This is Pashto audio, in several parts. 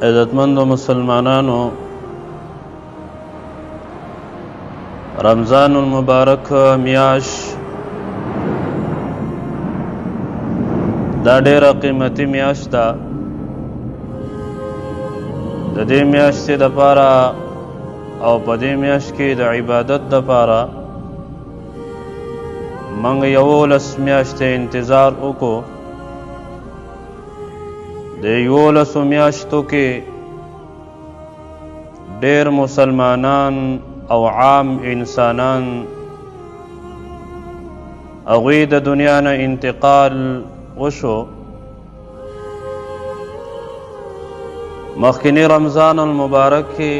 عزتمندو مسلمانانو، رمضان المبارک میاش دا ډیره قیمتي میاشت ده. د دې میاشتې دپاره او په دې میاشت کې د عبادت دپاره موږ 11 میاشتې انتظار وکړو. د 11 میاشتو کې ډیر مسلمانان او عام انسانان هغوی د دنیا نه انتقال وشو. مخکنی رمضان المبارک کې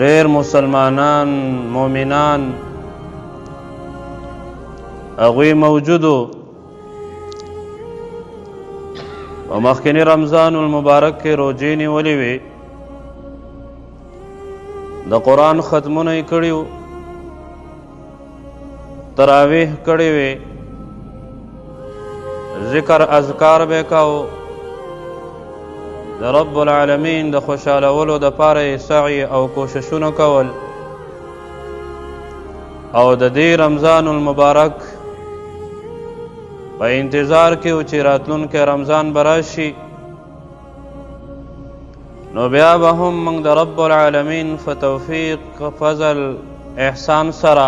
ډیر مسلمانان مؤمنان هغوی موجودو. په مخکنی رمضان المبارک کې روژې نیولې وې، د قرآن ختمونه یې کړي وو، تراویح کړې وې، ذکر اذکار به کاو، د رب العالمین د خوشحالولو دپاره یې سعی او کوششونه کول. او د دې رمضان المبارک په انتظار کې و چې راتلونکی رمضان به راشي، نو بیا به هم موږ د رب العالمین په توفیق فضل احسان سره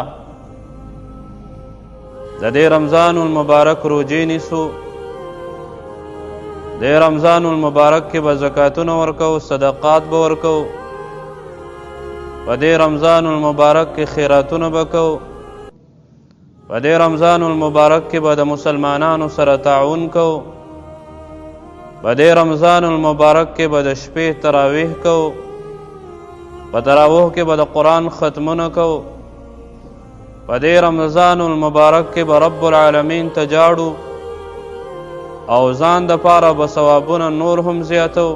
د دې رمضان المبارک روژې نیسو. د رمضان المبارک کې به زکاتونه ورکوو، صدقات به ورکوو، په دې رمضان المبارک کې خیراتونه به کوو، په دې رمضان المبارک کې به د مسلمانانو سره تعاون کوو، په دې رمضان المبارک کې به د شپې تراویح کوو، په تراویح کې به د قرآن ختمونه کوو، په دې رمضان المبارک کې به رب العالمین ته جاړو او ځان دپاره به ثوابونه نور هم زیاتو،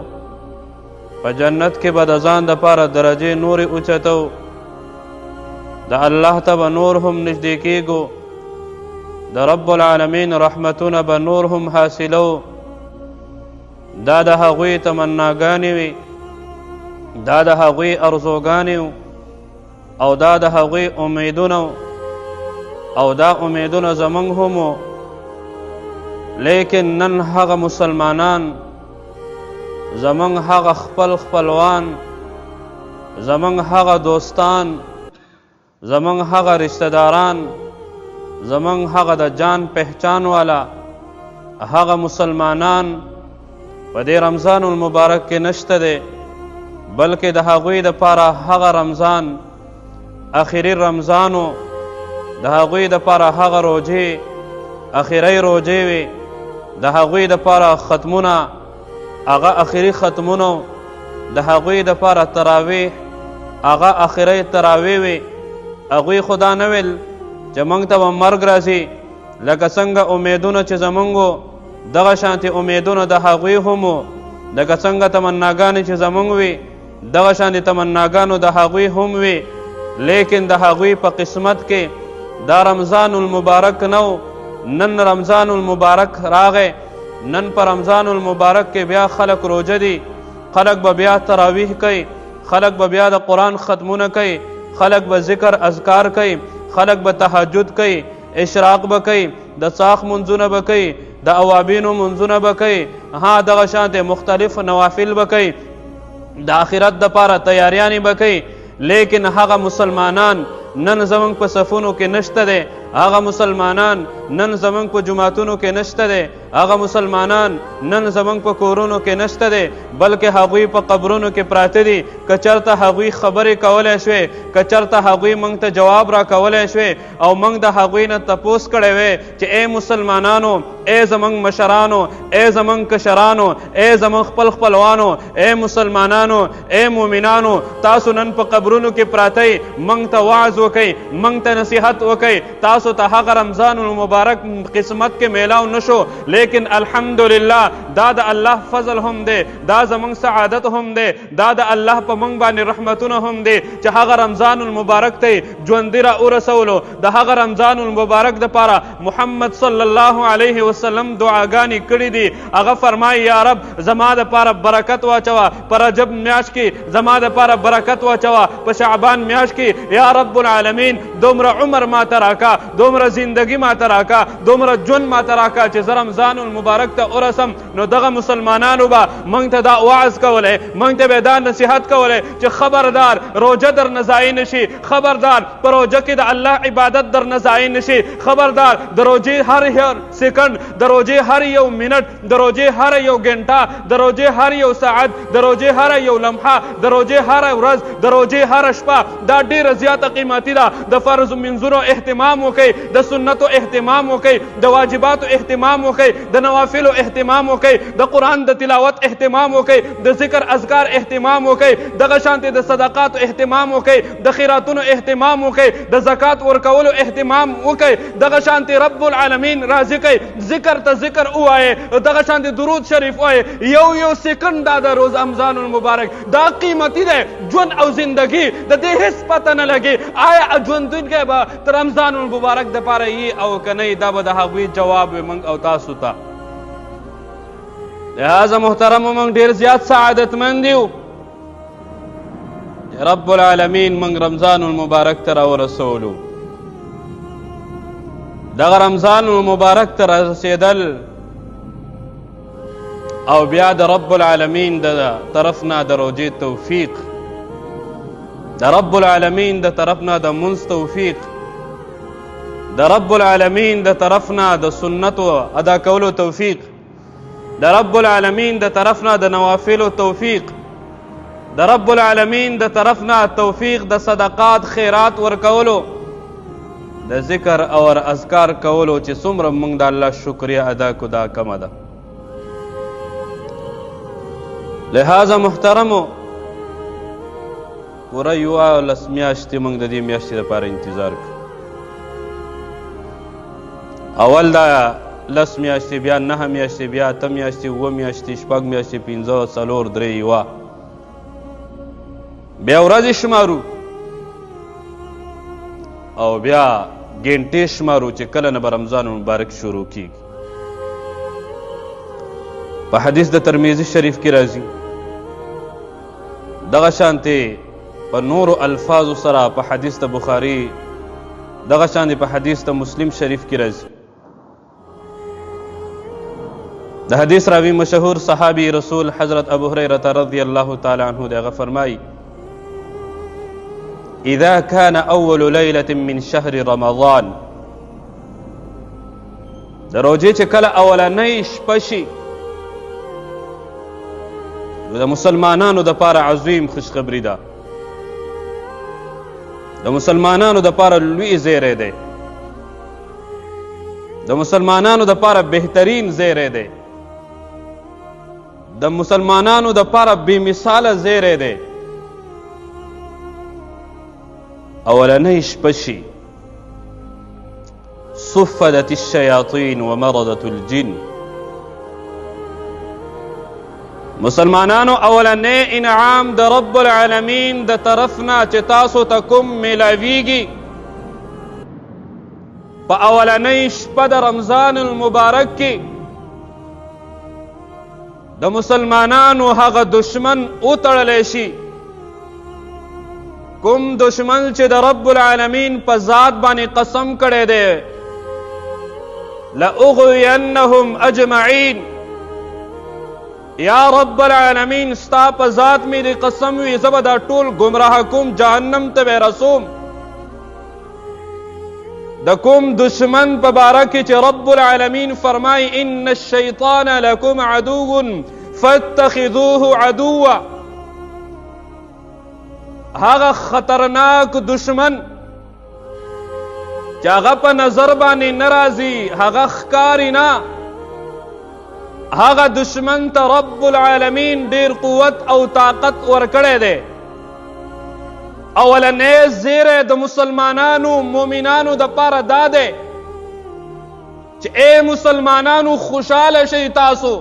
په جنت کې به د ځان دپاره درجې نورې اوچتو، د الله ته به نور هم نږدې کیږو، د رب العالمین رحمتونه به نور هم حاصلو. دا د هغوی تمناګانې وي، دا د هغوی ارزوګانې او دا د هغوی امیدونه او دا امیدونه زمونږ هم وو. لیکن نن هغه مسلمانان، زمونږ هغه خپل خپلوان، زمونږ هغه دوستان، زمونږ هغه رشته داران، زمونږ هغه د جان پهچان والا هغه مسلمانان په دې رمضان المبارک کې نشته دی، بلکې د هغوی دپاره هغه رمضان اخري رمضانو، د هغوی دپاره هغه روژې اخري روژې وې، د هغوی دپاره ختمونه هغه اخري ختمونه، د هغوی دپاره تراویح هغه اخري تراویح وې. هغوی خو دا نه ویل چې موږ ته به مرګ راځي، لکه څنګه امیدونه چې زمونږ وو دغه شانتې امیدونه د هغوی هم وو، لکه څنګه تمناګانې چې زمونږ وي دغه شانتې تمناګانو د هغوی هم وي. لیکن د هغوی په قسمت کې دا رمضان المبارک نه و. نن رمضان المبارک راغی، نن په رمضان المبارک کې بیا خلک روژه دي، خلک به بیا تراویح کوي، خلک به بیا د قرآن ختمونه کوي، خلک به ذکر اذکار کوي، خلک به تهجد کوي، اشراق به کوي، د څاښت منځونه به کوي، د اوابینو منځونه به کوي، ها دغه شانتې مختلف نوافل به کوي، د آخرت دپاره تیاریانې به کوي. لیکن هغه مسلمانان نن زمونږ په صفونو کې نشته دی، هغه مسلمانان نن زمونږ په جوماتونو کې نشته دی، هغه مسلمانان نن زمونږ په کورونو کې نشته دی، بلکې هغوی په قبرونو کې پراته دي. که چېرته هغوی خبرې کولی شوې، که چېرته هغوی موږ ته جواب را کولی شوې او موږ د هغوی نه تپوس کړی وی چې ای مسلمانانو، ای زمونږ مشرانو، ای زمونږ کشرانو، ای زمونږ خپل خپلوانو، ای مسلمانانو، ای مؤمنانو، تاسو نن په قبرونو کې پراته یئ، موږ ته وعظ وکئ، موږ ته نصیحت وکئ. تاسو ته هغه رمضان المبارک قسمت کې میلاو نشو، لیکن الحمدلله دا د الله فضل هم دی، دا زمونږ سعادت هم دی، دا د الله په مونږ باندې رحمتونه هم دی چې هغه رمضان المبارک ته ژوندي را ورسولو. د هغه رمضان المبارک دپاره محمد صلی الله علیه وسلم دعاګانې کړې دي. هغه فرمایي یا رب زما دپاره برکت واچوه، په رجب میاشت کې زما دپاره برکت واچوه، په شعبان میاشت کې یا رب العالمین دومره عمر ما ته راکه، دومره زندگی ما ته راکه، دومره ژوند ما ته راکه چې زه رمضان المبارک ته ورسم. نو دغه مسلمانانو به موږ ته دا وعظ کولی، موږ ته به دا نصیحت کولی چې خبردار روژه در نه ضایع نه شي، خبردار په روژه کې د الله عبادت در نه ضایع نه شي، خبردار د روژې هر هر سیکنډ، د روژې هر یو منټ، د روژې هر یو ګنټه، د روژې هر یو ساعت، د روژې هر یو لمحه، د روژې هره ورځ، د روژې هره شپه دا ډیره زیاته قیمتي ده. د فرض منځونو اهتمام وکئ، د سنتو اهتمام وکئ، د واجباتو اهتمام وکئ، د نوافلو اهتمام وکئ، د قرآن د تلاوت اهتمام وکئ، د ذکر اذکار اهتمام وکئ، دغه شانتې د صدقاتو اهتمام وکئ، د خیراتونو اهتمام وکئ، د زکات ورکولو اهتمام وکئ، دغه شانتې رب العالمین راضي کئ، ذکر ته ذکر ووایئ، دغه شانتې درود شریف ووایئ. یو یو سیکنډ دا د روز رمضان المبارک دا قیمتي دی. ژوند او زندگی د دې هیڅ پته نه لګي. آیا ژوندونکی به تر رمضان المبارک دپاره یي او که نه، دا به د هغوی جواب وي موږ او تاسو ته. لهذا محترمو موږ ډېر زیات سعادتمند یو چې رب العالمین موږ رمضان المبارک ته راورسولو. دغه رمضان المبارک ته رسېدل او بیا د رب العالمین د طرف نه د روژې توفیق، د رب العالمین د طرف نه د مونځ توفیق، د رب العالمین د طرف نه د سنتو ادا کولو توفیق، د رب العالمین د طرف نه د نوافلو توفیق، د رب العالمین د طرف نه توفیق د صدقات خیرات ورکولو، د ذکر او اذکار کولو چې څومره موږ د الله شکریه ادا کو دا کمه ده. لهذا محترمو پوره یوه لس میاشتې موږ د دې میاشتې لپاره انتظار کړو. اول دا لس میاشتې، بیا 9 میاشتې، بیا 8 میاشتې، 7 میاشتې، 6 میاشتې، 5، 4، 3، 1، بیا ورځې شمارو او بیا ګنټې شمارو چې کله نه به رمضان مبارک شروع کیږي. په حدیث د ترمذي شریف کې راځي دغه شانتې په نورو الفاظو سره په حدیث د بخاري، دغه شانتې په حدیث د مسلم شریف کې راځي. د حدیث راوی مشهور صحابي رسول حضرت ابو هريره رضی الله تعالی عنه دی، هغه فرمایي اذا كان اول ليله من شهر رمضان، د روژې چې کله اولنۍ شپه شي نو د مسلمانانو دپاره عظیم خوشخبري ده، د مسلمانانو دپاره لوی زیری دی، د مسلمانانو دپاره بهترین زیری دی، د مسلمانانو دپاره بې مثاله زیری دی. اولنۍ شپه شي صفدت الشیاطین ومردت الجن، مسلمانانو اولنی انعام د رب العالمین د طرف نه چې تاسو ته کوم میلاویږي په اولنۍ شپه د رمضان المبارک کې د مسلمانانو هغه دشمن وتړلی شي، کوم دشمن چې د رب العالمین په ذات باندې قسم کړی دی، لأغوینهم اجمعین، یا رب العالمین ستا په ذات مې دې قسم وي، زه به دا ټول ګمراه کوم، جهنم ته به رسوم. د کوم دشمن په باره کې چې رب العالمین فرمایي ان الشیطان لکم عدو فاتخذوه عدوا، هغه خطرناک دشمن چې هغه په نظر باندې نه راځي، هغه ښکاري نه، هغه دشمن ته رب العالمین ډیر قوت او طاقت ورکړی دی. اولنی زیری د مسلمانانو مؤمنانو دپاره دا دی چې ای مسلمانانو خوشحاله شئ تاسو،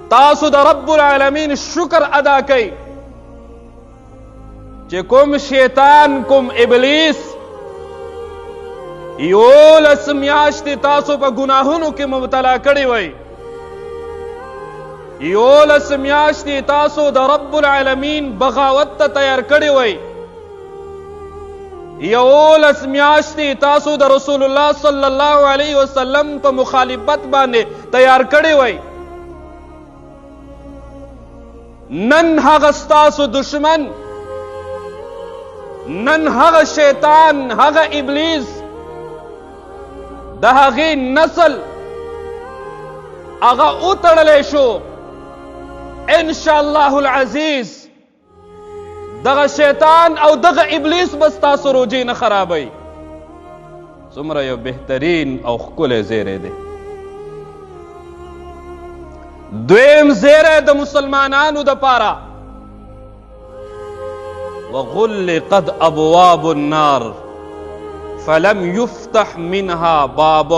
تاسو د رب العالمین شکر ادا کئ چې کوم شیطان، کوم ابلیس 11 میاشتې تاسو په ګناهونو کې مبتلا کړی وئ، 11 میاشتې تاسو د رب العالمین بغاوت ته تیار کړی وئ، 11 میاشتې تاسو د رسول الله صلی الله علیه وسلم په مخالفت باندې تیار کړی وئ. نن هغه ستاسو دشمن، نن هغه شیطان، هغه ابلیس، د هغې نسل هغه وتړلی شو. ان شاء الله العزیز دغه شیطان او دغه ابلیس به ستاسو روژې نه خرابوي. څومره یو بهترین او ښکلی زیری دی. دویم زیری د مسلمانانو دپاره، وغلقت ابواب النار فلم يفتح منها باب.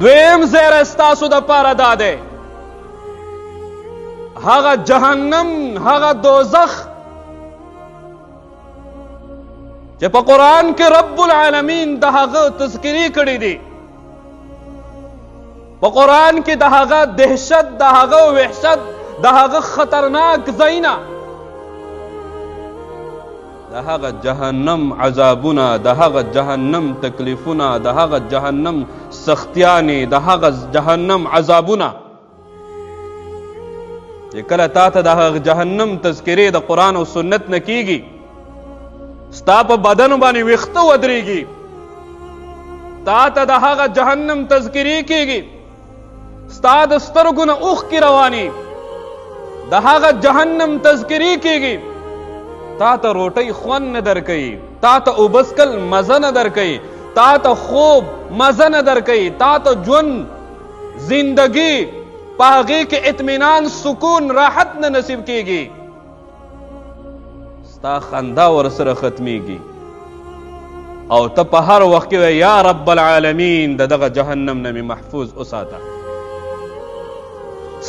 دویم زیری ستاسو دپاره دا دی، هغه جهنم، هغه دوزخ چې په قرآن کې رب العالمین د هغه تذکرې کړې دي، په قرآن کې د هغه دهشت، د هغه وحشت، د هغه خطرناک ځایونه، د هغه جهنم عذابونه، د هغه جهنم تکلیفونه، د هغه جهنم سختیانې، د هغه جهنم عذابونه، چې کله تا ته د هغه جهنم تذکرې د قرآن او سنت نه کیږي، ستا په بدن باندې ویښته ودرېږي، تا ته د هغه جهنم تذکرې کیږي، ستا د سترګو نه اوښکې روانې، د هغه جهنم تذکرې کیږي، تا ته روټۍ خوند نه درکوي، تا ته اوبه څښل مزه نه درکوي، تا ته خوب مزه نه درکوي، تا ته ژوند زندگی په هغې کې اطمینان، سکون، راحت نه نصیب کیږي، ستا خندا ورسره ختمیږي او ته په هر وخت کې وایې یا رب العالمین د دغه جهنم نه مې محفوظ وساته.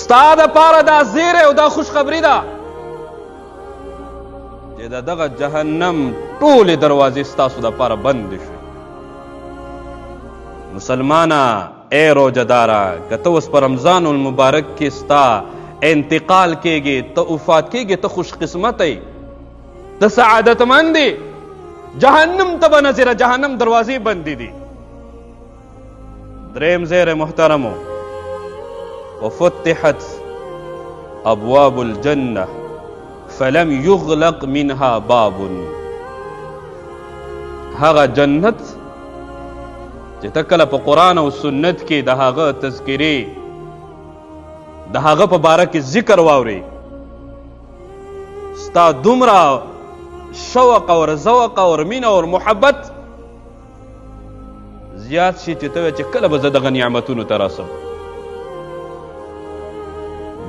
ستا دپاره دا زیری او دا خوشخبري ده چې د دغه جهنم ټولې دروازې ستاسو دپاره بندې شوې. مسلمانه، ای روژه داره، که ته اوس په رمضان المبارک کې ستا انتقال کیږي، ته وفات کیږي، ته خوش قسمت یې، ته سعادتمند یې، جهنم ته به نه ځې، جهنم دروازې بندې دي. دریم زیری محترمو، وفتحت ابواب الجنة فلم يغلق منها باب. هغه جنت چې ته کله په قرآن او سنت کې د هغه تذکرې، د هغه په باره کې ذکر واورې، ستا دومره شوق او ذوق او مینه او محبت زیات شي چې ته وایې چې کله به زه دغه نعمتونو ته راسم.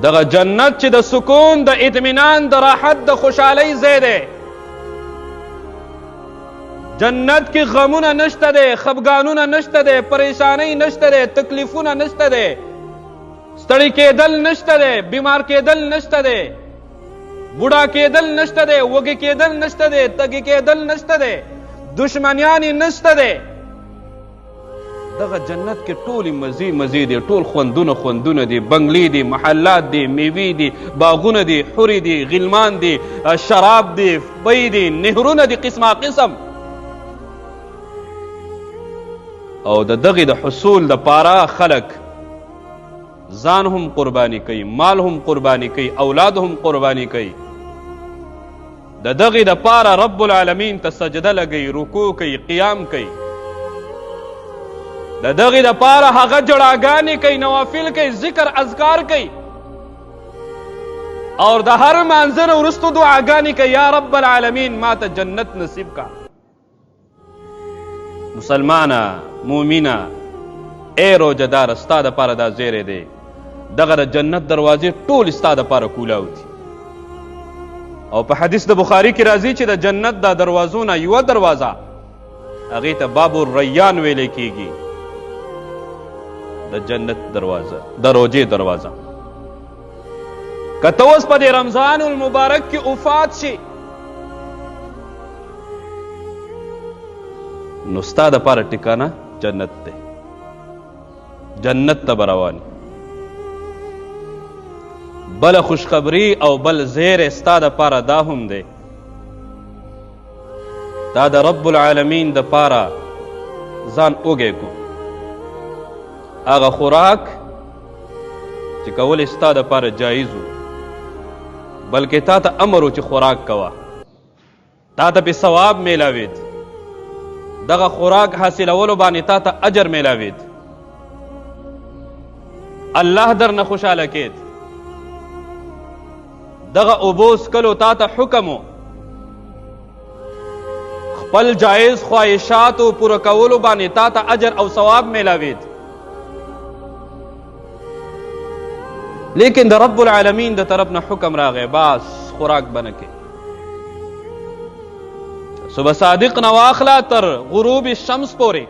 دغه جنت چې د سکون، د اطمینان، د راحت، د خوشحالۍ ځای دی، جنت کې غمونه نشته دی، خفګانونه نشته دی، پریشانۍ نشته دی، تکلیفونه نشته دی، ستړي کېدل نشته دی، بیمار کېدل نشته دی، بوډا کېدل نشته دی، وږي کېدل نشته دی، تږي کېدل نشته دی، دشمنیانې نشته دی. دغه جنت کې ټولې مزې مزې دي، ټول خوندونه خوندونه دي، بنګلې دي، محلات دي، میوې دي، باغونه دي، حورې دي، غلمان دي، شراب دي، پی دي، نهرونه دي، قسمه قسم. او د دغې د حصول دپاره خلک ځان هم قرباني کوي، مال هم قرباني کوي، اولاد هم قرباني کوي. د دغې دپاره رب العالمین ته سجده لګوي، رکوع کوي، قیام کوي. د دغې دپاره هغه جړاګانې کوي، نوافل کوي، ذکر اذکار کوي، او د هر مانځه نه وروسته دعاګانې کوي، یا رب العالمین ما ته جنت نصیب کا. مسلمانه، مومنه، ای روژه داره، ستا دپاره دا زیری دی، دغه د جنت دروازې ټولې ستا دپاره کولاو دي. او په حدیث د بخاري کې راځي چې د جنت دا دروازو نه یوه دروازه هغې ته باب الریان ویلی کیږي. د جنت دروازه، د روژې دروازه. که ته اوس په دې رمضان المبارک کې وفات شي، نو ستا دپاره ټکانه جنت دی، جنت ته به روان. بله خوشخبری او بل زیری ستا دپاره دا هم دی، دا د رب العالمین دپاره ځان اوږی کو. هغه خوراک چې کولی ستا دپاره جایز و، بلکې تا ته امر و چې خوراک کوه، تا ته پې ثواب میلاوید، دغه خوراک حاصلولو باندې تا ته اجر میلاوید، الله در نه خوشحاله کید. دغه اوبو څکلو تا ته حکم و، خپل جایز خواهشاتو پوره کولو باندې تا ته اجر او ثواب میلاوید. لیکن د رب العالمین د طرف نه حکم راغی، بس خوراک به نه کوې. صبح صادق نه واخله تر غروب شمس پورې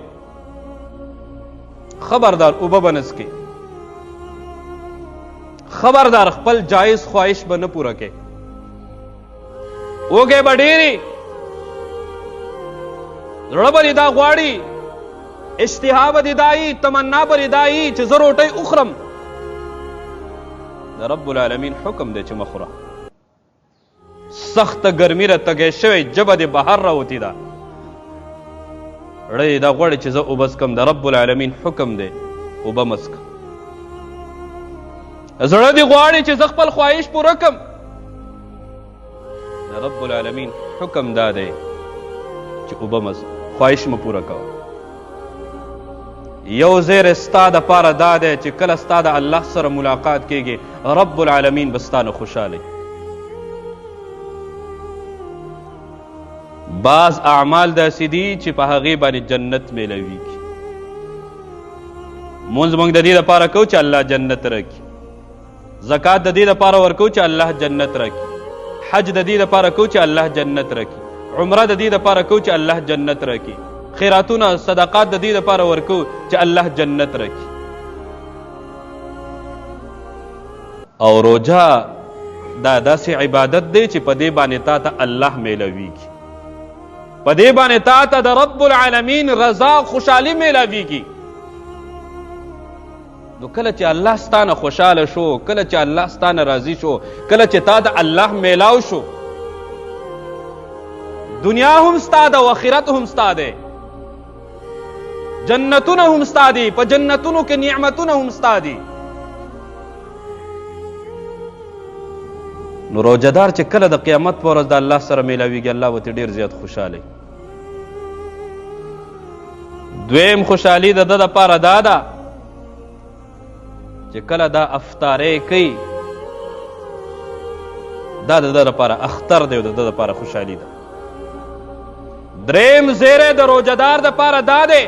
خبردار اوبه به نه څکې، خبردار خپل جایز خواهش به نه پوره کوې، وږی به ډېرې، زړه به دې دا غواړي، اشتها به دې دا وي، تمنا به دې دا وي چې زه روټۍ وخورم. د رب العالمین حکم دی چې مه خوره. سخته ګرمي را تږی شوی، ژبه دې بهر راوتې ده، زړه یې دا غواړي چې زه اوبه څکم، د رب العالمین حکم دی اوبه مه څکه. زړه دې غواړي چې زه خپل خواهش پوره کړم، د رب العالمین حکم دا دی چې اوبه مه خواهش مه پوره کوه. یو زیری ستا دپاره دا دی چې کله ستا د الله سره ملاقات کیږي، رب العالمین به ستا نه خوشحاله. بعض اعمال داسې دي چې په هغې باندې جنت میلاویږي. مونځ موږ د دې لپاره کوو چې الله جنت راکړي، زکات د دې لپاره ورکوو چې الله جنت راکړي، حج د دې لپاره کوو چې الله جنت راکړي، عمره د دې لپاره کوو چې الله جنت راکړي، خیراتونه صدقات د دې لپاره ورکوو چې الله جنت راکړي. او روژه دا داسې عبادت دی چې په دې باندې تا ته الله میلاویږي، په دې باندې تا ته د رب العالمین رضا خوشحالي میلاویږي. نو کله چې الله ستا نه خوشحاله شو، کله چې الله ستا نه راضي شو، کله چې تا د الله میلاو شو، دنیا هم ستا ده او آخرت هم ستا دی، جنتونه هم ستا دي، په جنتونو کې نعمتونه هم ستا دي. نو روژهدار چې کله د قیامت په ورځ د الله سره میلاویږي، الله به ترې ډېر زیات خوشحاله. دویم خوشحالي د ده دپاره دا ده چې کله دا افطارۍ کوي، دا د ده دپاره اختر دی او د ده دپاره خوشحالي ده. دریم زیری د روژهدار دپاره دا دی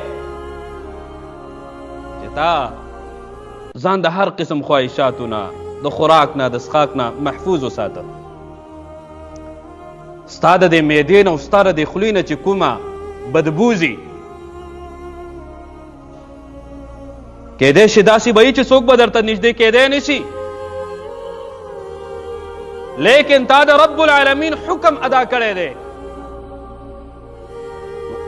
چې تا ځان د هر قسم خواهشاتو نه، د خوراک نه، د څښاک نه محفوظ وساته. ستا د دې معدې نه او ستا د دې خولې نه چې کومه بدبوځي، کیدای شي داسې به وي چې څوک به درته نږدې کیدی نه شي، لیکن تا د رب العالمین حکم ادا کړی دی.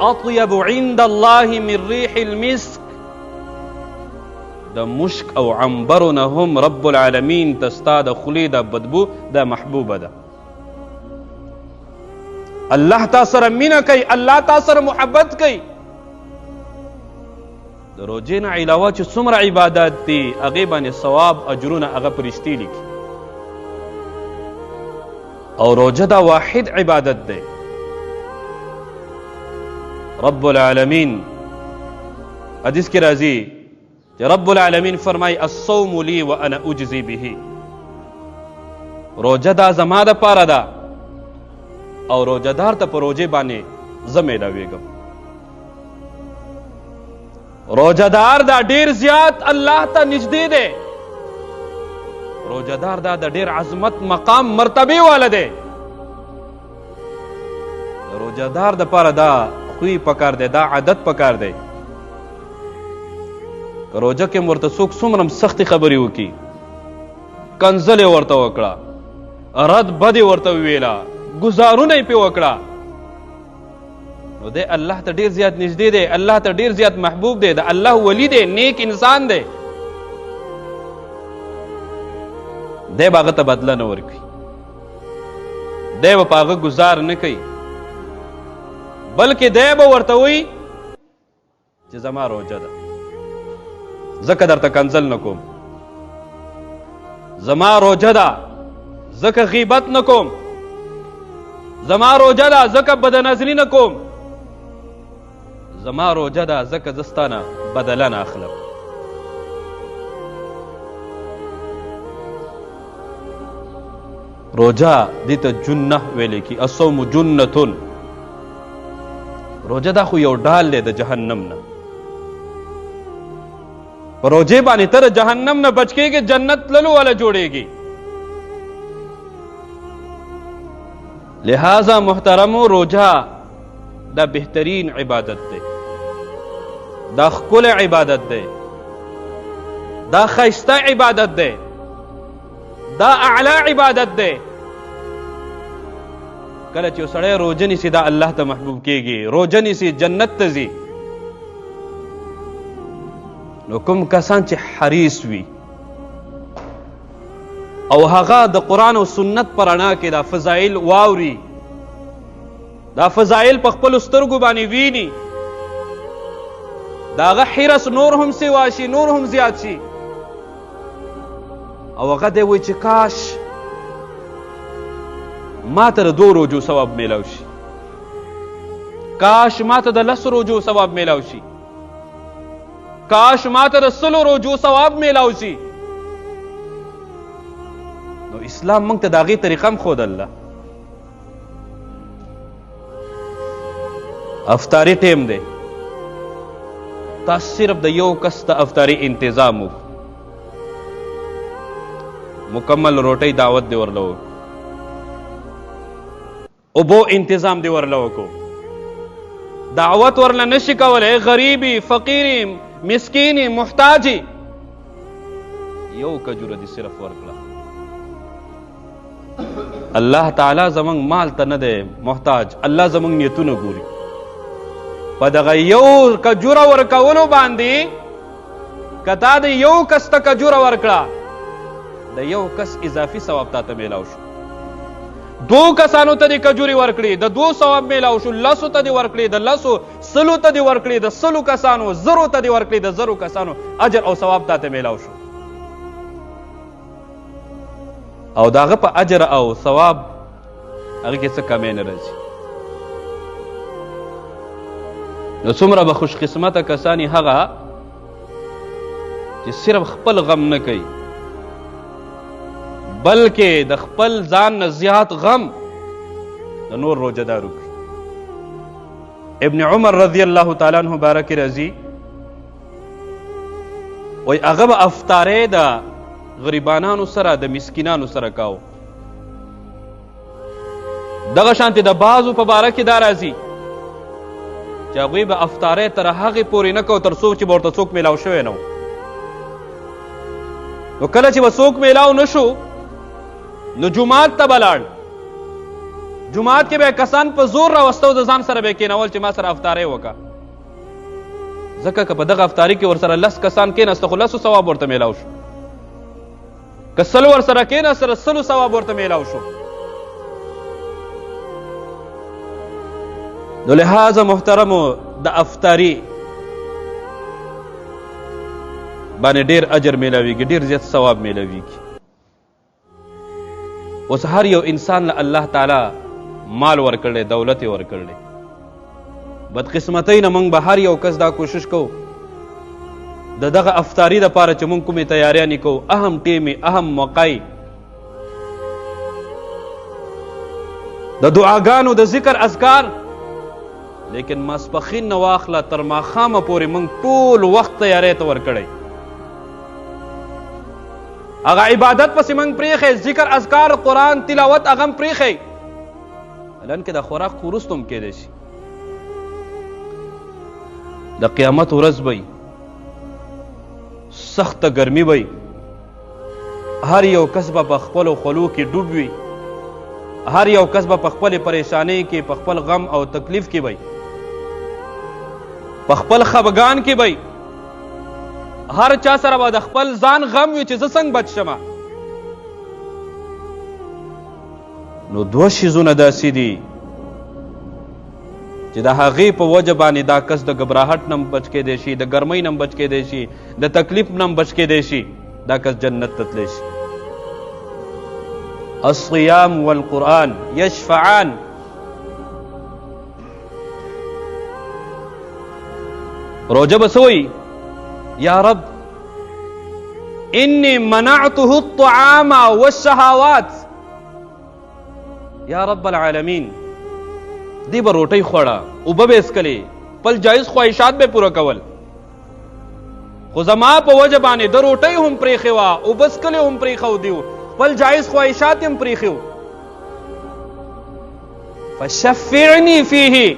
اطیب عند الله من ریح المسک، د مشک او عنبرو نه هم رب العالمین ته ستا د خولې دا بدبو دا محبوبه ده. الله تا سره مینه کوي، الله تا سره محبت کوي. د روژې نه علاوه چې څومره عبادات دي، هغې باندې ثواب اجرونه هغه فرشتې لیکي. او روژه دا واحد عبادت دی. رب العالمین حدیث کې راځي چې رب العالمین فرمای الصوم لی وانا اجزی به، روژه دا زما د پاره ده او روژهدار ته په روژې باندې زه میلاویږم. روژهدار دا ډیر زیات الله ته نږدې دی، روژهدار دا د ډیر عظمت مقام مرتبې واله دی. د روژهدار دپاره دا خوی پکار دی، دا عادت پکار دی که روژه کې هم ورته څوک څومره هم سختې خبرې وکړي، کنځلې ورته وکړه، رد بد یې ورته وویله، ګزارونه یې پرې وکړه، نو دی الله ته ډیر زیات نږدې دی، الله ته ډیر زیات محبوب دی، د الله ولی دی، نیک انسان دی. دی به هغه ته بدله نه ورکوي، دی به په هغه ګزار نه کوي، بلکې دی به ورته وایي چې زما روژه ده، ځکه درته کنځل نه کوم، زما روژه ده ځکه غیبت نه کوم، زما روژه ده ځکه بدنظري نه کوم، زما روژه ده ځکه زه ستا نه بدله نه اخلم. روژه دې ته جنه ویل کی، الصوم جنتون. روژه دا خو یو ډال دی د جهنم نه. په روژې باندې ته د جهنم نه بچ کېږې، جنت تللو والا جوړېږي. لہذا محترمو، روژه دا بهترین عبادت دی، دا ښکلی عبادت دی، دا ښایسته عبادت دی، دا اعلی عبادت دی. کله چې سړی روژه نیسي دا الله ته محبوب کیږي، روژه نیسي جنت ته ځي. نو کوم کسان چې حریص وي او هغه د قرآن او سنت پر رڼا کې دا فضایل واوري، دا فضایل په خپلو سترګو باندې ویني، د هغه حرص نور هم سیوا شي، نور هم زیات شي، او هغه دی وایي چې کاش ما ته د دوو روژو ثواب میلاو شي، کاش ما ته د لسو روژو ثواب میلاو شي، کاش ما ته د سلو روژو ثواب میلاو شي. نو اسلام موږ ته د هغې طریقه هم ښودله. افطاري ټیم دی، تاسو صرف د یو کس د افطاري انتظام وکړو، مکمل روټۍ دعوت دی ورله وکړو، اوبو انتظام دی ورله وکړو، دعوت ورله نشي کولی، غریبي، فقیري، مسکیني، محتاجي، یو کجوره دې صرف ورکړه. الله تعالی زمونږ مال ته نه دی محتاج، الله زمونږ نیتونه ګوري. په دغه یو کجوره ورکولو باندې که تا د یو کس ته کجوره ورکړه، د یو کس اضافي ثواب تا ته میلاو شو. دوو کسانو ته دې کجورې ورکړې، د دوو ثواب میلاو شو. لسو ته دې ورکړې، د لسو، سلو ته دې ورکړې، د سلو کسانو، زرو ته دې ورکړې، د زرو کسانو اجر او ثواب تا ته میلاو شو. او د هغه په اجر او ثواب هغه کې څه کمی نه راځي. نو څومره به خوشقسمته کسان یې هغه چې صرف خپل غم نه کوي، بلکې د خپل ځان نه زیات غم د نور روژهدارو کوي. ابن عمر رضی الله تعالی عنه باره کې راځي، وایي هغه به افطارۍ د غریبانانو سره، د مسکینانو سره کاو. دغه شانتې د بعضو په باره کې دا راځي چې هغوی به افطارۍ تر هغې پورې نه کو تر څو چې به ورته څوک میلاو شوی نه و. نو کله چې به څوک میلاو نه شو نو جومات ته به لاړ، جومات کې به کسان په زور راوسته او د ځان سره به یې کښېنول چې ما سره افطارۍ وکړه. ځکه که په دغه افطاري کې ورسره لس کسان کېناسته خو لسو ثواب ورته میلاو شو، که سل ورسره کېناسته د سلو ثواب ورته میلاو شو. نو لهذا محترمو د افطاري باندې ډېر اجر میلاویږي، ډېر زیات ثواب میلاویږي. اوس هر یو انسان له الله تعالی مال ورکړی، دولت یې ورکړی. بدقسمتۍ نه موږ به هر یو کس دا کوشش کوو د دغه افطاري دپاره چې موږ کومې تیاریانې کوو، اهم ټیمې، اهم موقعې، د دعاګانو د ذکر اذکار، لیکن ماسپښین نه واخله تر ماښامه پورې موږ ټول وخت تیاری ته ورکړی. هغه عبادت پسې موږ پرېښی، ذکر اذکار قرآن تلاوت هغه هم پرېښی. حالانکه د خوراک خو وروسته هم کېدی شي. د قیامت ورځ به وي، سخته ګرمي به هر یو کس به په خپلو خولو کې ډوب وي، هر یو کس به په خپلې پریشانۍ کې، په خپل غم او تکلیف کې به، په خپل خفګان کې به، هر چا سره به د خپل ځان غم وي چې زه څنګه بچ شم. نو دوه شیزونه داسې دي چې د هغې په وجه باندې دا کس د ګبراهټ نه بچ کېدی شي، د ګرمۍ نه بچ کېدی شي، د تکلیف نه بچ کېدی شي، دا کس جنت ته تللی شي. الصيام والقرآن يشفعان. روجه به څه وایي؟ یا رب انی منعته الطعام والشهوات. یا رب العالمین، دی به روټۍ خوړه، اوبه به یې څکلې، خپل جایز خواهشات به پوره کول، خو زما په وجه باندې د روټۍ هم پرېښې وه، اوبه څکلې هم پرېښودې، خپل جایز خواهشات یې هم پرېښي وو. فشفعنی فیه،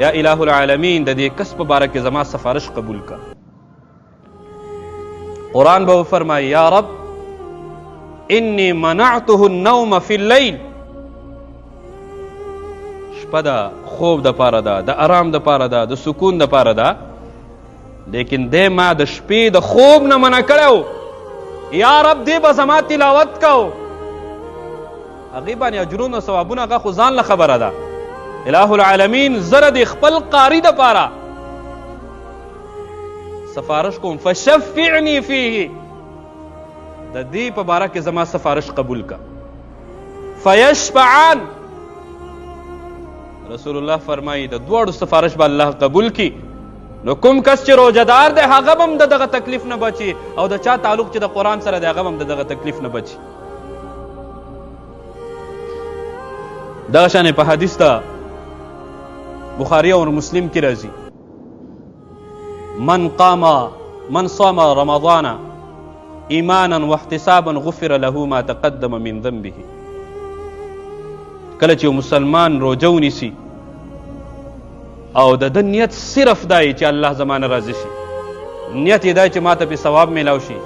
یا اله العالمین، د دې کس په باره کې زما سفارش قبول که. قرآن به وفرمایي یا رب انی منعته النوم فی اللیل. شپه ده خوب د پاره ده، د آرام د پاره ده، د سکون د پاره ده، لیکن دی ما د شپې د خوب نه منع کړی. یا رب دی به زما تلاوت کو، هغې باندې اجرونه ثوابونه هغه خو ځان له خبره ده. اله العالمین، زه د خپل قاري دپاره سفارش کوم، فشفعنی فیه، د دې په باره کې زما سفارش قبول که. فیشفعان، رسول الله فرمایي د دواړو سفارش به الله قبول کی. نو کوم کس چې روژهدار دی هغه به هم د دغه تکلیف نه بچي، او د چا تعلق چې د قرآن سره دی هغه به هم د دغه تکلیف نه بچي. دغه شان په حدیث ته بخاری او مسلم کې راځي، من قام من صام رمضان ایمانا واحتسابا غفر له ما تقدم من ذنبه. کله چې مسلمان روژه ونیسي او د ده نیت صرف دا چې الله زما نه راضي شي، نیت یې دا چې ما ته پې ثواب میلاو شي،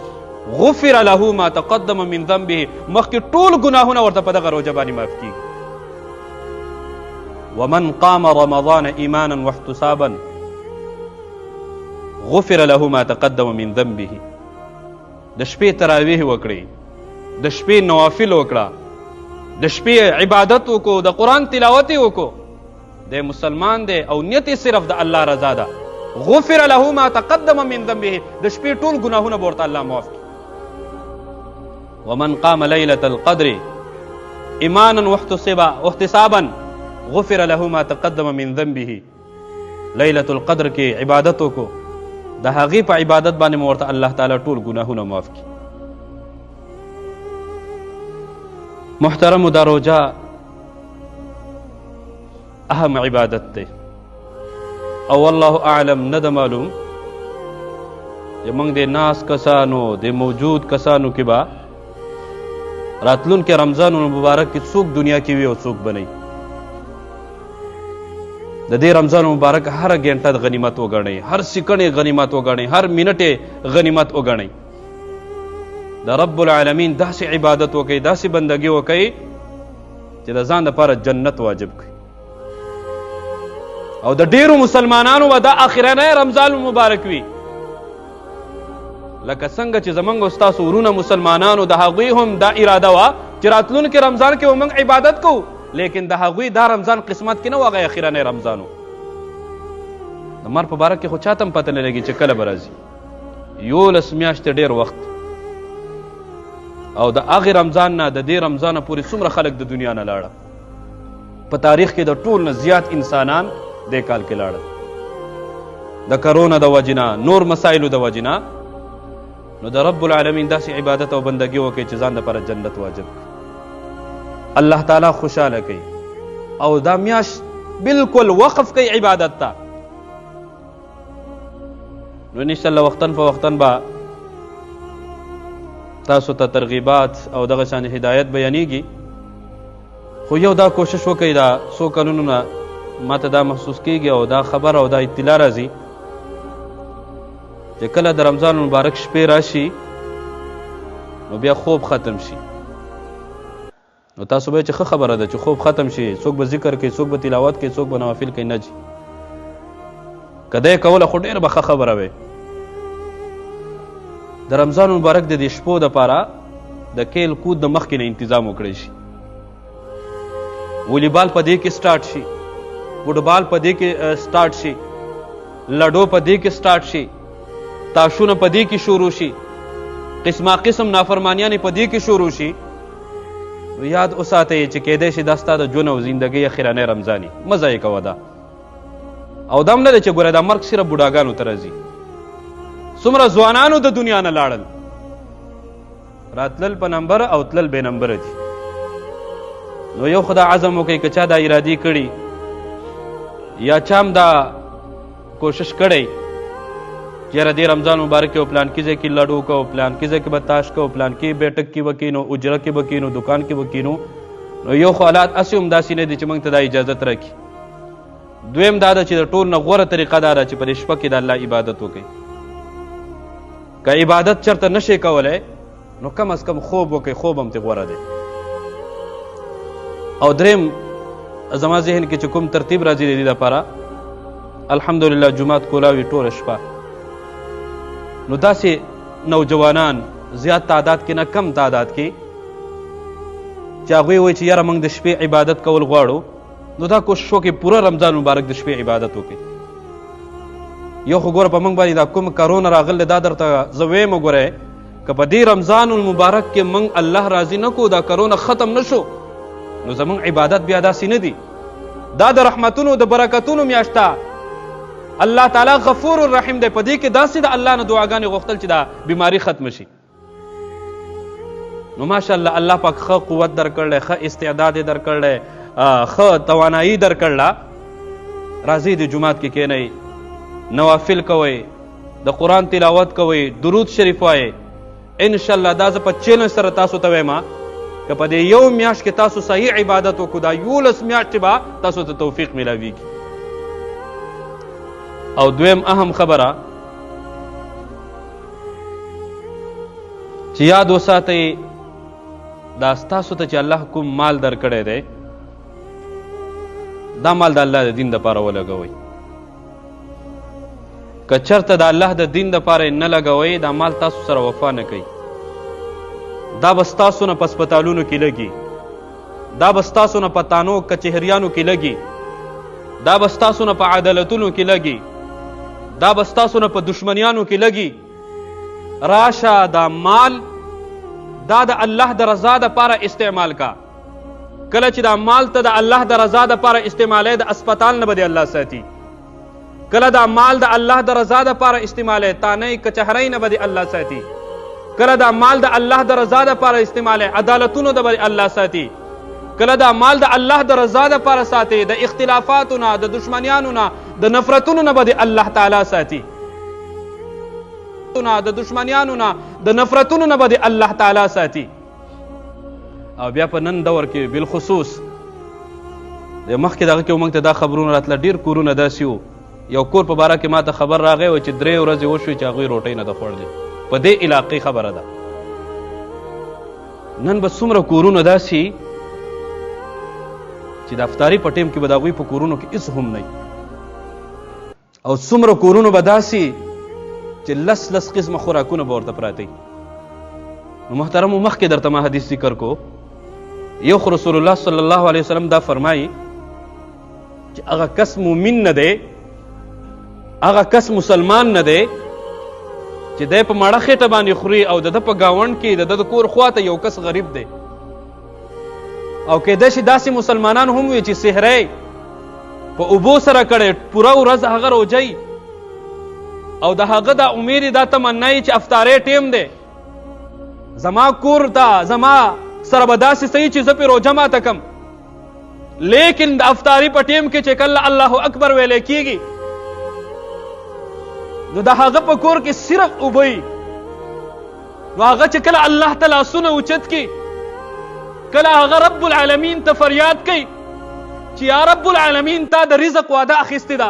غفر له ما تقدم من ذنبه، مخکې ټول ګناهونه ورته په دغه روژه باندې معاف کیږي. ومن قام رمضان ایمانا واحتسابا غفر له ما تقدم من ذنبه. د شپې تراویح وکړي، د شپې نوافل وکړه، د شپې عبادت وکړو، د قرآن تلاوت یې وکړو، دی مسلمان دی او نیت یې صرف د الله رضا ده، غفر له ما تقدم من ذنبه، د شپې ټول ګناهونه به ورته الله معاف کړي. ومن قام ليلة القدر ایمانا واحتسابا غفر له ما تقدم من ذنبه. لیلة القدر کې عبادت وکړو، د هغې په عبادت باندې مو ورته الله تعالی ټول ګناهونه معاف کړي. محترمو، دا روژه اهم عبادت دی، او والله اعلم نه ده معلوم چې موږ د ناس کسانو د موجود کسانو کې به راتلونکي رمضان المبارک کې څوک دنیا کې وي او څوک به نه وي. د دې رمضان مبارک هره ګنټه د غنیمت وګڼئ، هر سیکنډ یې غنیمت وګڼئ، هر منټ یې غنیمت وګڼئ. د رب العالمین داسې عبادت وکئ، داسې بندګي وکئ چې د ځان دپاره جنت واجب کړئ. او د ډیرو مسلمانانو به دا اخرنی رمضان مبارک وي، لکه څنګه چې زمونږ او ستاسو ورونه مسلمانانو د هغوی هم دا اراده وه چې راتلونکي رمضان کې به موږ عبادت کوو، لیکن د هغوی دا رمضان قسمت کې نه و، هغه اخرنی رمضان و. د مرګ په باره کې خو چاته هم پته نه لګي چې کله به راځي. 11 میاشتې ډېر وخت، او د هغې رمضان نه د دې رمضان پورې څومره خلک د دنیا نه لاړه. په تاریخ کې د ټول نه زیات انسانان دې کال کې لاړل، د کرونا د وجې نه، نور مسایلو د وجې نه. نو د رب العالمین داسې عبادت او بندګي وکړي چې ځان دپاره جنت واجب کړي، الله تعالی خوشحاله کوي، او دا میاشت بالکل وقف کوي عبادت ته. نو انشاءالله وختن په وختن به تاسو ته ترغیبات او دغه شان هدایت بیانیږي. خو یو دا کوشش وکړئ، دا څو کلونو نه ما ته دا محسوس کیږي او دا خبر او دا اطلاع راځي چې کله د رمضان مبارک شپې راشي نو بیا خوب ختم شي. نو تاسو به چې ښه خبره ده چې خوب ختم شي، څوک به ذکر کوي، څوک به تلاوت کوي، څوک به نوافل کوي. نه جي، که دی کوله خو ډېره به ښه خبره وي. د رمضان مبارک د دې شپو دپاره د کیل کود د مخکې نه انتظام وکړی شي. والیبال په دې کې سټارټ شي، فوټبال په دې کې سټارټ شي، لډو په دې کې سټارټ شي، تاشونه په دې کې شروع شي، قسمه قسم نافرمانیانې په دې کې شروع شي. نو یاد وساتئ چې کیدای شي دا ستا د ژوند او زندګۍ اخرنی رمضان وي، مه ضایع کوه دا. او دا هم نه ده چې ګوره دا مرګ صرف بوډاګانو ته راځي، څومره ځوانانو د دنیا نه لاړل، راتلل په نمبر او تلل بې نمبره دي. نو یو خدا عزم وکړئ که چا دا ارادې کړي یا چا هم دا کوشش کړی چې یاره دې رمضان مبارک کې پلان کې ځای کې لډو کو، پلان کې ځای کې به تاش کو، پلان کې بیټک کې به کینو، اجره کې به کینو، دکان کې به کینو. نو یو خو حالات هسې هم داسې نه دي چې موږ ته دا اجازت راکړي. دویم دا ده چې د ټول نه غوره طریقه دا ده چې په دې شپه کې د الله عبادت وکړئ. که عبادت چرته نشئ کولی نو کم از کم خوب وکړئ، خوب هم ترې غوره دی. او دریم زما ذهن کې چې کوم ترتیب راځي د دې لپاره، الحمدلله جومات کولاوي ټوله شپه، نو داسې نوجوانان زیات تعداد کې نه کم تعداد کې چې هغوی وایي چې یاره موږ د شپې عبادت کول غواړو، نو دا کوشش وکړئ پوره رمضان مبارک د شپې عبادت وکړئ. یو خو ګوره په موږ باندې دا کوم کرونا راغلی دا درته زه ویم ګوره که په دې رمضان المبارک کې موږ الله راضي نه کو، دا کرونا ختم نه شو، نو زموږ عبادت بیا داسې نه دی. دا د رحمتونو د برکتونو میاشت ده، الله تعالی غفور الرحیم دی، په دې کې داسې د الله نه دعاګانې غوښتل چې دا بیماری ختم شي. نو ماشاءالله الله پاک ښه قوت درکړی، ښه استعداد یې درکړی، ښه توانایي درکړله. راځئ د جومات کې کښېنئ، نوافل کوئ، د قرآن تلاوت کوئ، درود شریف وایئ. انشاءالله دا زه په چیلنج سره تاسو ته وایم که په دې یو میاشت کې تاسو صحیح عبادت وکړو، دا 11 میاشتې به تاسو ته توفیق میلاویږي. او دویم اهم خبره چې یاد وساتئ، دا ستاسو ته چې الله کوم مال درکړی دی، دا مال د الله د دین دپاره ولګوئ. که چرته د الله د دین دپاره یې نه لګوئ، دا مال تاسو سره وفا نه کوي. دا به ستاسو نه په هسپتالونو کې لګي، دا به ستاسو نه په تانو کچهریانو کې لګي، دا به ستاسو نه په عدالتونو کې لګي، دا به ستاسو نه په دشمنیانو کې لګي. راشه دا مال دا د الله د رضا دپاره استعمال کا. کله چې دا مال ته د الله د رضا دپاره استعمالی، د اسپتال نه به دې الله ساتي. کله دا مال د الله د رضا دپاره استعمالی، تانۍ کچهرۍ نه به دې الله ساتي. کله دا مال د الله د رضا دپاره استعمالی، عدالتونو د به دې الله ساتي. کله دا مال د الله د رضا دپاره ساتي، د اختلافاتو نه، د دشمنیانو نه، د نفرتونو نه به دې الله تعالی ساتي. د دشمنیانو نه، د نفرتونو نه به دې الله تعالی ساتي. او بیا په نن دور کې بالخصوص د مخکې دغه کې موږ ته دا خبرونه راتله، ډېر کورونه داسې وو. یو کور په باره کې ما ته خبر راغی و چې 3 ورځې وشوې چې هغوی روټۍ نه ده خوړلې. په دې علاقې خبره ده. نن به څومره کورونه داسې چې د افطاري په ټیم کې به د هغوی په کورونو کې هېڅ هم نه وي، او څومره کورونو به داسې چې لس لس قسمه خوراکونه به ورته پراته وي. نو محترمو مخکې درته ما حدیث ذکر کو، یو خو رسول الله صلی الله علیه وسلم دا فرمایي چې هغه کس مؤمن نه دی، هغه کس مسلمان نه دی چې دی په مړه خېټه باندې خوري او د ده په ګاونډ کې د ده د کور خواته یو کس غریب دی. او کیدای شي داسې مسلمانان هم وي چې سحری په اوبو سره کړی، پوره ورځ هغه روژه وي او د هغه دا امید دا تمنا یې چې افطارۍ ټیم دی، زما کور ته زما سره به داسې صحیح چې زه پرې روژه ماته کم، لیکن د افطاري په ټیم کې چې کله الله اکبر ویلی کیږي نو د هغه په کور کې صرف اوبه وي. نو هغه چې کله الله ته لاسونه اوچت کړي، کله هغه رب العالمین ته فریاد کوي چې یا رب العالمین تا د رزق وعده اخیستې ده،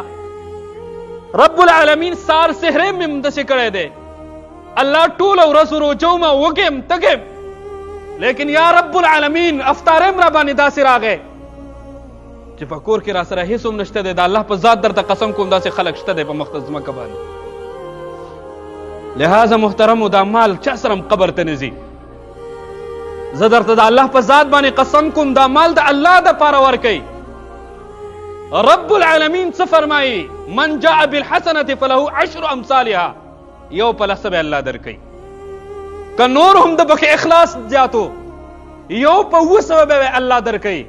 رب العالمین سار سحرې مې هم داسې کړی دی، الله ټوله ورځ روژه وم، وږی یم، تږی یم، لیکن یا رب العالمین افطارې هم راباندې داسې راغی چې په کور کې راسره هیڅ هم نشته دی. د الله په ذات درته قسم کوم، داسې خلک شته دی په مخ د ځمکه باندې. لهذا محترمو، دا مال چا سره هم قبر ته نه ځي. زه درته د الله په ذات باندې قسم کوم، دا مال د الله دپاره ورکوي. رب العالمین څه فرمایي؟ من جاء بالحسنة فله عشر امثالها، یو په لسه به الله درکوي. که نور هم د پکې اخلاص زیاتو، یو په 700 به الله درکوي،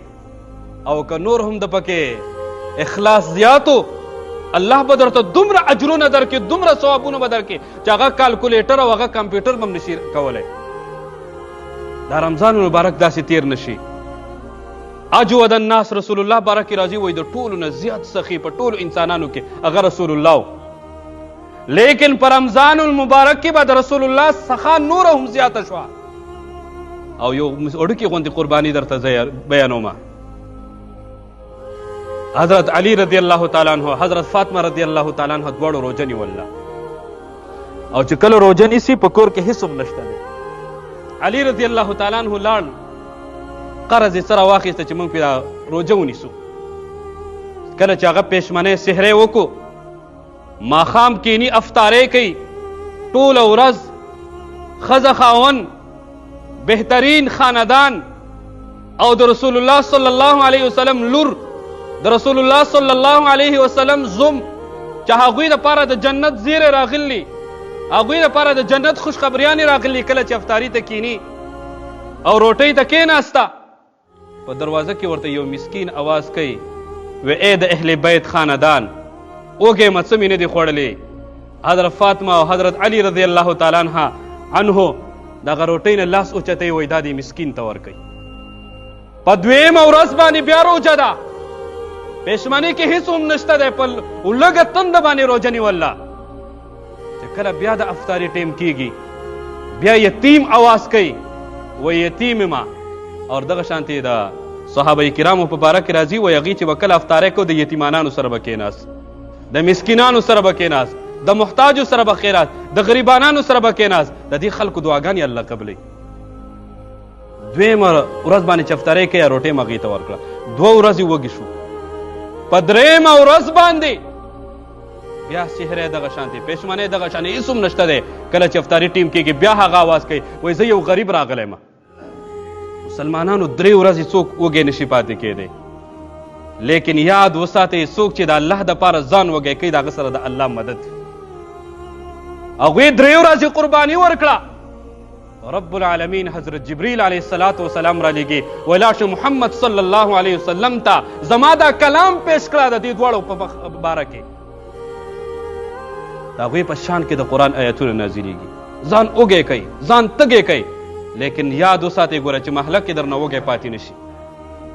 او که نور هم د پکې اخلاص زیاتو، الله به درته دومره اجرونه درکړي، دومره ثوابونه به درکړي چې هغه کالکولیټر او هغه کمپیوټر به هم نشي کولی. دا رمضان المبارک داسې تیر نشي. اجود الناس رسول الله باره کې راځي، وایي د ټولو نه زیات سخي په ټولو انسانانو کې هغه رسول الله و، لیکن په رمضان المبارک کې به د رسول الله سخا نوره هم زیاته شوه. او یو وړوکې غوندې قرباني درته بیانوم. حضرت علی رضی الله تعالی عنه، حضرت فاطمه رضی الله تعالی عنه دواړو روژه نیوله، او چې کله روژه نیسي په کور کې هیڅ هم نشته دی. علی رضی الله تعالی عنه لاړ، قرض یې سره واخیسته چې موږ پرې روژه ونیسو. کله چې هغه پېشمنی سحری وکړو، ماښام کینی افطارې کوي، ټوله ورځ ښځه خاوند بهترین خاندان او د رسول الله صلی الله علیه وسلم لور، د رسول الله صلی الله علیه وسلم زوم، چې هغوی دپاره د جنت زیری راغلي، هغوی دپاره د جنت خوشخبریانې راغلي، کله چې افطاري ته کینی او روټۍ ته کیناسته، په دروازه کې ورته یو مسکین اواز کوي، وی ای د اهل بیت خاندان، وږی یم، څه مې نه دي خوړلي. حضرت فاطمه او حضرت علی رضی الله تعالی عنه دغه روټۍ نه لاس اوچتوي، وایي دا دې مسکین ته ورکوي. په دویمه ورځ باندې بیا روژه ده، پېشمنۍ کې هیڅ هم نشته دی، په لږه تنده باندې روژه نیوله. چې کله بیا د افطاري ټیم کیږي، بیا یتیم اواز کوي، وایي یتیم ما. اور دغه شانتې د صحابه کرامو په باره کې راځي، وایي هغوی چې به کله افطاري کو، د یتیمانانو سره به کښېناست، د مسکینانو سره به کښېناست، د محتاجو سره به کښېناست، د غریبانانو سره به کښېناست. د دې خلکو دعاګانې الله قبلوي. دویمه ورځ باندې چې افطاري کوي، روټۍ هم هغوی ته ورکړه. دوه ورځې وږي شو. په درېیمه ورځ باندې بیا سحری دغه شان دی، پېشمنی دغه شان، هېڅ هم نشته دی. کله چې افطاري ټیم کېږي، بیا هغه اواز کوي، وایي زه یو غریب راغلی یم. مسلمانانو درې ورځې څوک وږی نشي پاتې کېدی، لیکن یاد وساتئ، څوک چې د الله دپاره ځان وږی کوي، د هغه سره د الله مدد. هغوی درې ورځې قرباني ورکړه. رب العالمین حضرت جبریل علیه الصلاة والسلام را لیږي، ویلا شو محمد صلی الله علیه وسلم ته زما دا کلام پیش کړه د دې دواړو په باره کې. د هغوی په شان کې د قرآن آیتونه نازلېږي. ځان وږی کوي، ځان تږی کوي، لیکن یاد وساتئ ګوره چې محله کې درنه وږی پاتې نشي،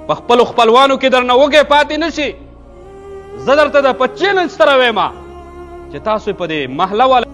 په خپلو خپلوانو کې درنه وږی پاتې نشي. زه درته د په چیلنج سره وایم چې تاسو په دې محله والا